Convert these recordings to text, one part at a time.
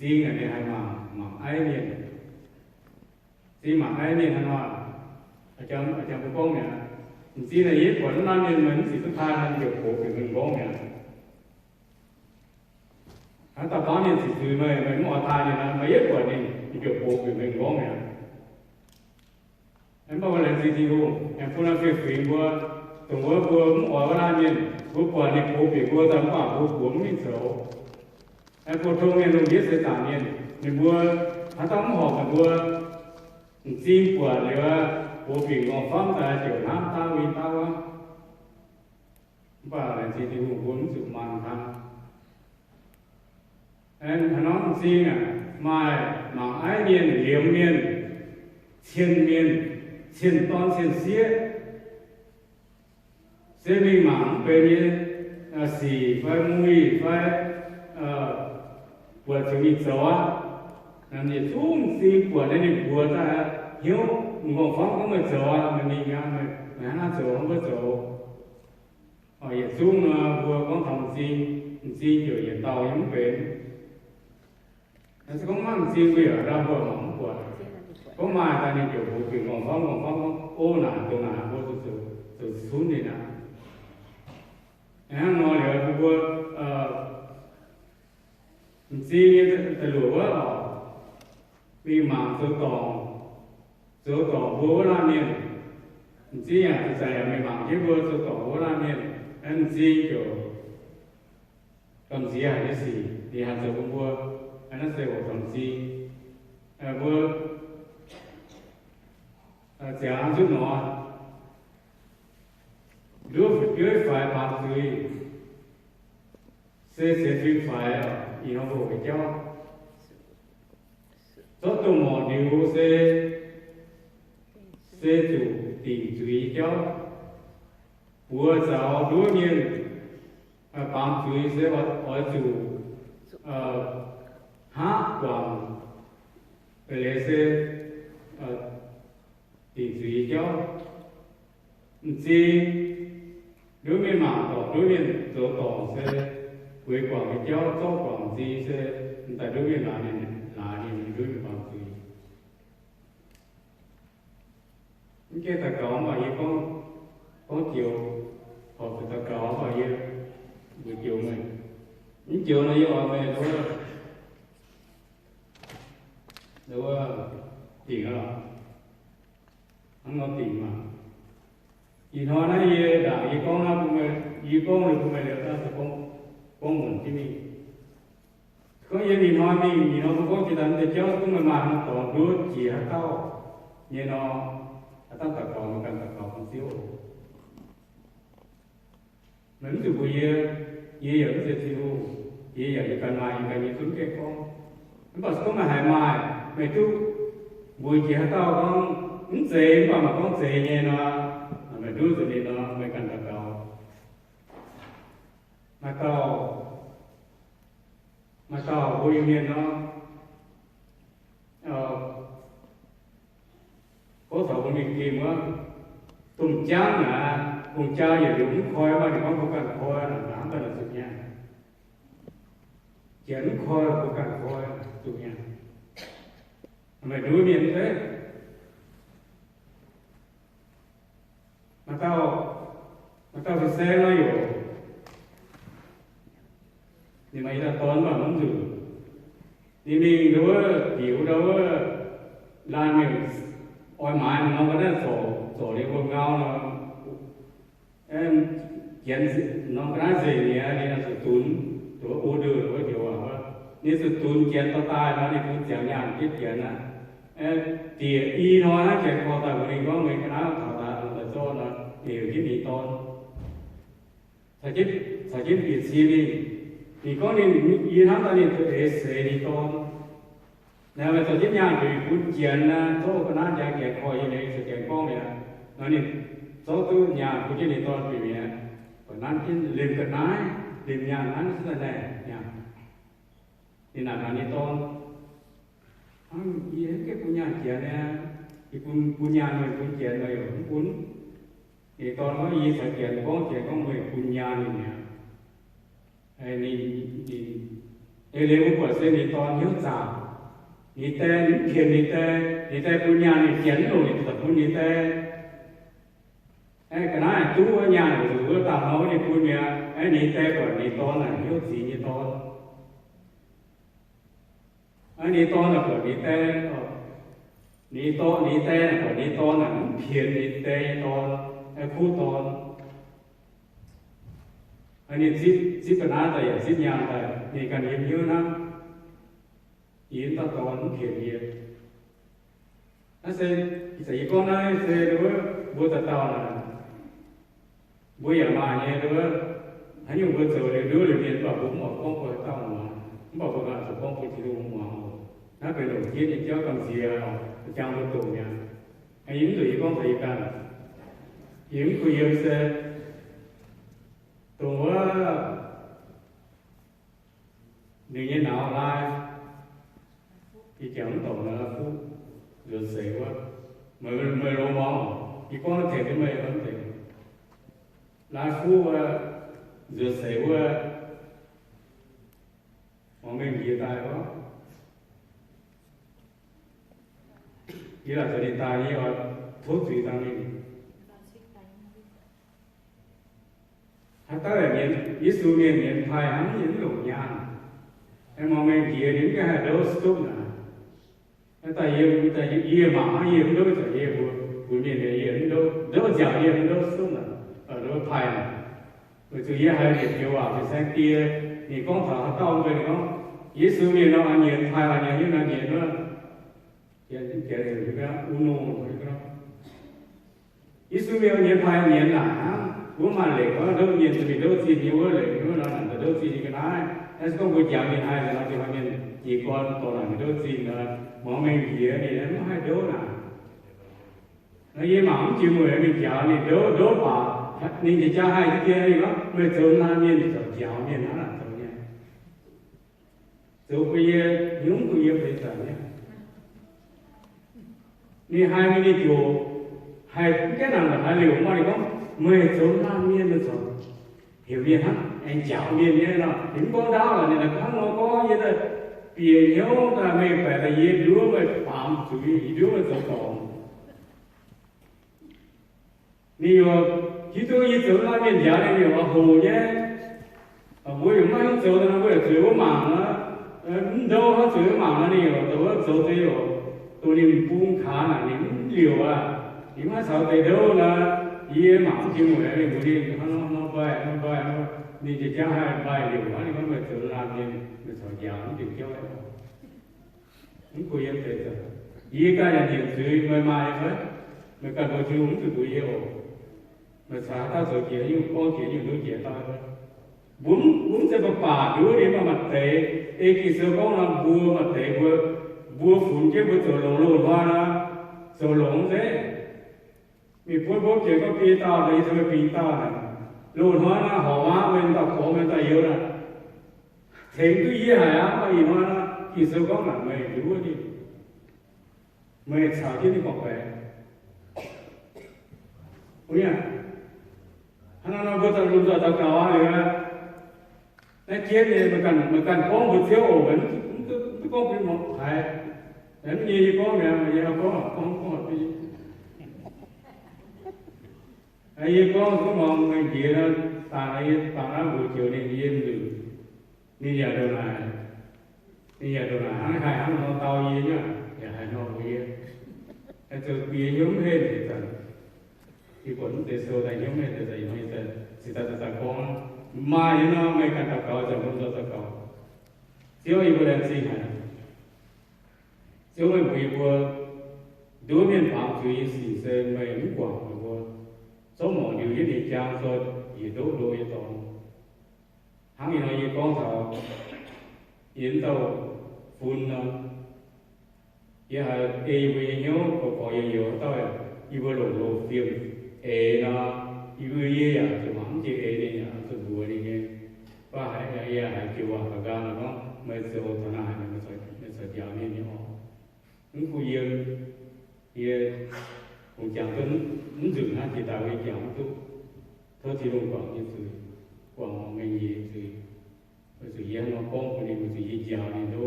M'zing naaic ninh haih mangc, mangc aiv mienh. M'zing mangc aiv mienh hnangv nor, jang mbuo gorngv mi'aqv, m'zing naaic yie buatc naaiv mienh meih mv ziqc duqv taaih nor, ninh ziouc box bieqc meih m'nqorngv mi'aqv. Hnangv dauh baav mienh ziqc zuiz meih, meih mv oix taaih ninh nor, meih yietv buatc ninh, ninh ziouc box bieqc meih m'nqorngv mi'aqv. Mv baac mbuo laengz zingh Tin-Hungh, aengx bun naaiv fih fingx mbuo, dongh wuov mbuo mv oix wuov laanh mienh, mbuo buatc ninh box bieqc mbuo daaih mv baac mbuo buoz mv mingh zoux. Aengx pou-tong mienh lungh ndiev seix zaangc mienh, ninh mbuo haaix dauh mv horpc ninh mbuo, m'zing buatc liuz, box bieqc m'nqorngv famv daaih ziouc hnamv daav win daav wuov. Mv baac laengz zingh Tin-Hungh mbuo mv zuqc maanh hnangv. Hnangv nor m'zing aah, maaih mangc aiv mienh, liemx mienh, cien mienh, cien dorn cien sieqv, se mingh mangc mv benx nyei, sic fai muih fai, buatc ziouc mingh zoux aqv. Yietc zungv m'zing buatc naaiv ninh mbuox daaih hnyouv m'nqorngv famv gorngv meih zoux aqv, meih mingh aqv, meih hnangv naaiv zoux, hnangv wuov zoux. Yietc zungv nor mbuo gorngv taux m'zing, m'zing ziouc yietc dauh nyei mv benx. Se gorngv maiv m'zing mbuo yaac ndau mbuo mangc mv buatc. Gorngv maaih daaih ninh ziouc box bieqc m'nqorngv famv, m'nqorngv famv gorngv, O, naaic dongh naaic, mbuo zuqc zoux cunv ninh aqv. Hnangv nor liuz mbuo m'zing nyei da'luoqc wuov oc, mingh mangc zoux dorngc, zoux dorngc mbuo wuov laanh mienh. M'zing yaac zanc-zanc yaac mingh mangc jienv mbuo zoux dorngc wuov laanh mienh. M'zing ziouc gamh nziex haic nyei sic ninh haih zoux bun mbuo. Naaiv se hoqc taux m'zing. Mbuo ziangx zuqc nor, nduov fu'jueiv faix baamz zuiz se sienx fim faix, ih hnoi mbuo hoqc nyei jauv. Zorqv dongh morc ndiux se, se zuqc dingc zuiz nyei jauv. Buoz zaux nduov mienh baamz zuiz se oix zuqc hngaqv guangc, leiz se dingc zuiz nyei jauv. M'zing, nduov mienh mangc dorngc, nduov mienh zoux dorngc se bueix guangc nyei jauv, zorqv guangc m'zing se m'daaih nduov mienh laaix ninh, laaix ninh nduov mienh baamz zuiz. Mv gaengh daux gaux mv baac yie gorngv, gorngv joux, horpc zuqc daux gaux mv baac yie mbuox joux meih. Mv joux nor yie oix meih wuov, wuov dingc aqv lorqc. Hnangv nor dingc maah. Ih hnoi naaiv yie ndaangc yie gorngv naaiv bun meih, yie gorngv liuz bun meih liuz daaih se gorngv, gorngv muonc jienv mingh. Gorngv yie ih hnoi mingh, ih hnoi mbuo gorngv jiex daaih mv deix jauv, se gorngv meih maaih haaix norm dorngx nduov jiex haaix dauh nyei nor, haaix dauh daux gaux, meih ganh daux gaux bun Ziouv. Meih mv zuqc mbuox yie, yie yaac mv zeiz Tin-Hungh. Yie yaac yie ganh maaih yie ganh nyei zunv gaengh gorngv. Mv baac se gorngv meih haiz maaih, meih duqv mbuox jiex haaix dauh gorngv mv zeiz, mv baac maaih gorngv zeiz nyei nor, meih nduov nzengc ninh nor, meih ganh daux gaux. Maaih dauh, maaih dauh mbuo Iu-Mienh nor, gorngv taux mbuo mingh gemh wuov, domh jaangv naaic, hungh jaa yietc liuz mv koi, maaih ninh gorngv mbuo ganh koi, naaic hnamv daaih naaic zuqc nyaanh. Janx mv koi, mbuo ganh koi, zuqc nyaanh. Meih nduov mienh mv zeiz? Maaih dauh, maaih dauh fin-saeng nor yaac, ninh maaih i dauh dorn mv baac mv nzunc. Ninh mingh ndau wuov, bieqc wuov ndau wuov, laanh mienh oix maaiz norm ga'naaiv zorc, zorc liuz wuom ngau nor, Janx norm ga'naaiv nzengc mi'aqv, ninh zuqc dunx, order wuov joux waac wuov, ninh zuqc dunx Janx dorh daaih nor, ninh bun ziangx nyaanh jienv Janx aqv. Diex i hnoi naaiv Janx korv daaih mbuox ninh gorngv, meih ga'naaiv taux daaih longc daaih zorqv nor, ninh heuc jienv ninh dorn caux jienv bieqc cie mingh. Ninh gorngv ninh, yie hnamv daaih ninh duqv eix seix ninh dorn. Naaiv meih zorqv jienv nyaanh bieqc bun Janx aqv, zorqv ga'naaiv njang Janx korv yie mi'aqv, caux Janx gorngv mi'aqv. Nor ninh zorqv duqv nyaanh bun jienv ninh dorn bieqc mi'aqv. Baac nanv jienv limh ga'naaiv, limh nyaanh nanv jienv daaih naaic nyaanh. Ninh naaic naaic ninh dorn, Hnangv yie mv gaengh bun nyaanh Janx aqv. Yie bun, bun nyaanh meih bun Janx, meih yaac mv bun. Ninh dorn gorngv, yie caux Janx gorngv, Janx gorngv meih bun nyaanh ninh mi'aqv. Ninh, ninh Eix leiz mbuo buatc se ninh dorn hnyouv zaangc. Ninh die mv pienx ninh die, ninh die bun nyaanh ninh janx mv longc ninh daaih bun ninh die. Aeqv, ga'naaiv duqv wuov nyaanh zuqc wuov dangh hnoi ninh bun mi'aqv. Aeqv, ninh die buatc ninh dorn naaic hnyouv zingx nyei dorn. Aeqv, ninh dorn naaic buatc ninh die, ninh dorn, ninh die naaic buatc ninh dorn naaic mv pienx ninh die nyei dorn, aeqv, kuv dorn. Aeqv, ninh zipv, zipv ga'naaiv daaih yaac zipv nyaanh daaih, ninh ganh yiem hnyouv hnangv. Yie mv dauh dorn mv pienx yie. Naaiv se, ih zanc yie gorngv naaiv se wuov, mbuo dauh dauh naaic, mbuo yaac maaih nyei wuov, haaix nyungc mbuo zoux liuz nduov liuz mienh, mv baac mbuo mv oix gorngv bun haaix dauh muangx, mv baac mbuo ganh zuqc gorngv bun Tin-Hungh muangx oc. Naaiv benx longc jienv nyei jauv gamh nziex oc, jangx mbuo doqc mi'aqv. Yie mv zuqc yie gorngv taux yie ganh, yie mv kuh yiem se dongh wuov ninh nyei nauz laai, yie jangx mv dorngc naaiv fuqv nzuonx seix wuov, meih, meih longx muangx oc. Yie gorngv tengx jienv meih, gorngv tengx laai fuqv wuov, nzuonx seix wuov, muangx mengh jiex daaih wuov, yie laaic zoux ninh daaih, yie oix tov zuiz dangh ninh. Haaix dauh yaac nyienz, Yesu mienh nyienz pai hnangv, yie mv longc nyaanh. Aengx muangx mengh jiex ninh mv gaengh haih ndouv duqv naaic. Naaiv daaih yie, yie mangc hnangv yie mv ndouv, zanc yie mbuo, mbuo mienh yie mv ndouv, ndouv nziaauc yie mv ndouv duqv naaic, ndouv pai naaic. Weic zuqc yie haiz yietc joux waac fin-saeng die, ninh gorngv taux haaix dauh mv bei, ninh gorngv, Yesu mienh nor, nyienz pai, nyienz nyungc nor, nyienz wuov, Yesu mienh nyienz pai nyienz naaic hnangv, mbuo maaih leic gorngv ndouv mienh, mingh ndouv zinh nyei wuov leic, wuov nor naaic ndouv zinh nyei ga'naaiv. Naaiv se gorngv mbuo jangx ninh haih nor, diex hnoi mienh jiez gorn dorh naaic ndouv zinh nor, muangx mengh jiex ninh mv haih ndouv naaic. Nor yie mangc mv jiex mueic mingh jangx ninh ndouv, ndouv baac ninh jiex jaa haih diqv dien ninh gorngv, meih zoux laanh mienh, meih zoux njaaux mienh hnangv naaic zoux nyei. Zoux bun yie nyungc, bun yie feix zanc nyei. Ninh haih mingh ninh ziouc haih mv gaengh nangc haaix liouc, mv baac ninh gorngv, meih zoux laanh mienh, meih zoux heuc mienh hnangv, aengx njaaux mienh nyei nor. Ninh mv gorngv ndaauv lorqc, ninh hnangv nor gorngv, yie daaih bieqc hnyouv daaih, meih baeqc daaih yie nduov meih baamz zuiz, yie nduov meih zoux dorngc. Ninh yaac hiuv duqv yie zoux laanh mienh njaaux ninh yaac hoqc nyei. Mbuo yaac maiv haaix nyungc zoux daaih nor, mbuo yaac zueiz wuov mangc nor, mv ndouv hnangv zueiz wuov mangc nor, ninh yaac dongh wuov zoux deix yaac dongh ninh bung kaax naaic ninh mv liouc aqv. Ninh maiv caux deix ndouv nor, yie mangc mv jiex mueic, ninh mbuox ninh hnangv nor, nor mbaih, nor mbaih, ninh jiex jangv haih mbaih liouc hnangv. Ninh gorngv meih zoux laanh mienh, meih caux njaaux mv diuc jauv. Mv kuh yiem deix zoux. Yie ganh yaac nyiemc zuiz meih maaih nyei fai? Meih ganh mbuox Tin-Hungh mv zuqc mbuox yie oc. Meih caux haaix dauh zoux jiex nyungc, gorngv jiex nyungc, nduov jiex dauh. Mbuo mv, mbuo mv zeiz baac baac nduov ninh, mv baac maaih deix, ei Ging-Sou gorngv nor, mbuo maaih deix mbuo, mbuo funx jienv mbuo zoux longx loz-hnoi nor, zoux longx zeiv. Mingh buonv mbopv jiex gorngv biei dauh, yie caux meih biei dauh naaic, loz-hnoi naaic horpc maah, meih dauh gorx, meih dauh youz naaic, tengx duqv yie haic aqv. Mv baac ih hnoi nor, Ging-Sou gorngv naaic meih nduov ninh, meih caux jienv ninh gorngv-baeqc. Wuov nyungc, hnangv naaiv nor mbuo daaih lomh nzoih daux gaux aqv. Liuz naaiv jienv nyei, meih ganh, meih ganh gorngv mbuox Ziouv oc, mv duqv gorngv bun haaix. Mv nyei yie gorngv mi'aqv, yie gorngv, gorngv, gorngv. Yie gorngv, gorngv muangx mengh jiex nor, dangh yie dangh naaiv mbuox joux ninh, yie nzunc ninh yaac ndongc naaic, ninh yaac ndongc naaic hnangv, haih hnangv nor dau yie nyei, yaac haaix nor mbuox yie. Zoux bieqc hnyouv mv henv deix zanc, yie buatc mv deix sou daaih hnyouv mv henv deix zanc, yie cingx daaih daux gaux gorngv, maaih nyei nor meih ganh daux gaux, zanc mbuo daux gaux. Ziouv, yie mbuo laengz zingh haic. Ziouv, meih mbuox yie mbuo, nduov mienh baamz zuiz nyei sic se meih mv guangc ninh mbuo, zorqv morc ndiux yietv ninh jaang, zorqv yietc ndoqv ndo nyei dorngx. Hnangv ih hnoi yie gorngv taux yie mv dauh fun nor, yie haiz ei yie mbuo nyei hnyouv gorx-gorx youz-youz haaix dauh, yie mbuo longc loz-fim eix nor, yie mbuo, yie yaac zuqc mangc mv jiex eix ninh, yaac zuqc mbuox ninh nyei. Mv baac haiz, yie haiz joux waac ga'nqaang nor gorngv, meih zoux taux naaic, meih caux njaaux mienh nyei orv. Mv kuh yiem, yie hungh jangx duqv mv nzunc hnangv jiex daaih, yie jangx mv duqv. Tov Tin-Hungh guangc yie zuiz, guangc meih nyei zuiz. Weic zuqc yie hnangv nor gorngv bun ninh, weic zuqc yie njaaux ninh ndo,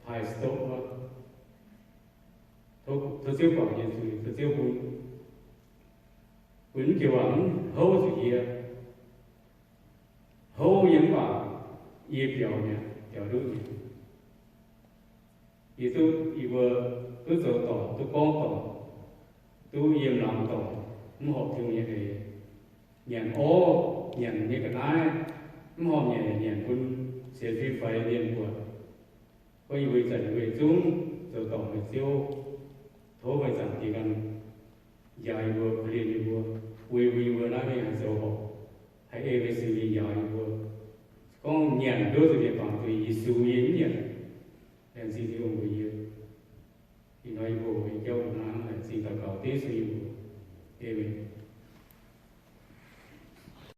taaih stop wuov. Tov, tov Ziouv guangc nyei zuiz, tov Ziouv bun, bun mv joux waac mv houv zuqc yie, houv yie mv baac yie biaux mi'aqv, biaux nduqv mi'aqv. Yie duqv yie mbuo duqv zoux dorngc, duqv gorngv dorngc, duqv yiem laangz dorngc, mv horpc Tin-Hungh nyei eix. Nyanc orv, nyanc nyei ga'naaiv, mv horpc nyanc, nyanc bun sienx fim faix mienh buatc. Gorngv yie mbuo ih zanc yie mbuo yietc zungv zoux dorngc meih Ziouv, tov meih Zaangc Diex ganh njaaux yie mbuo, korv-lienh yie mbuo, weic bun yie mbuo naaiv mingh haih zoux horpc, haih ei meih Singx Lingh njaaux yie mbuo. Gorngv nyanc nduov zuqc mienh baamz zuiz, Yesu yie mv nyanc. Laengz zingh Tin-Hungh mbuox yie. Ih hnoi yie mbuo jauv naaiv laengz zingh daux gaux dengv Yesu nyei mbuox. Aamen.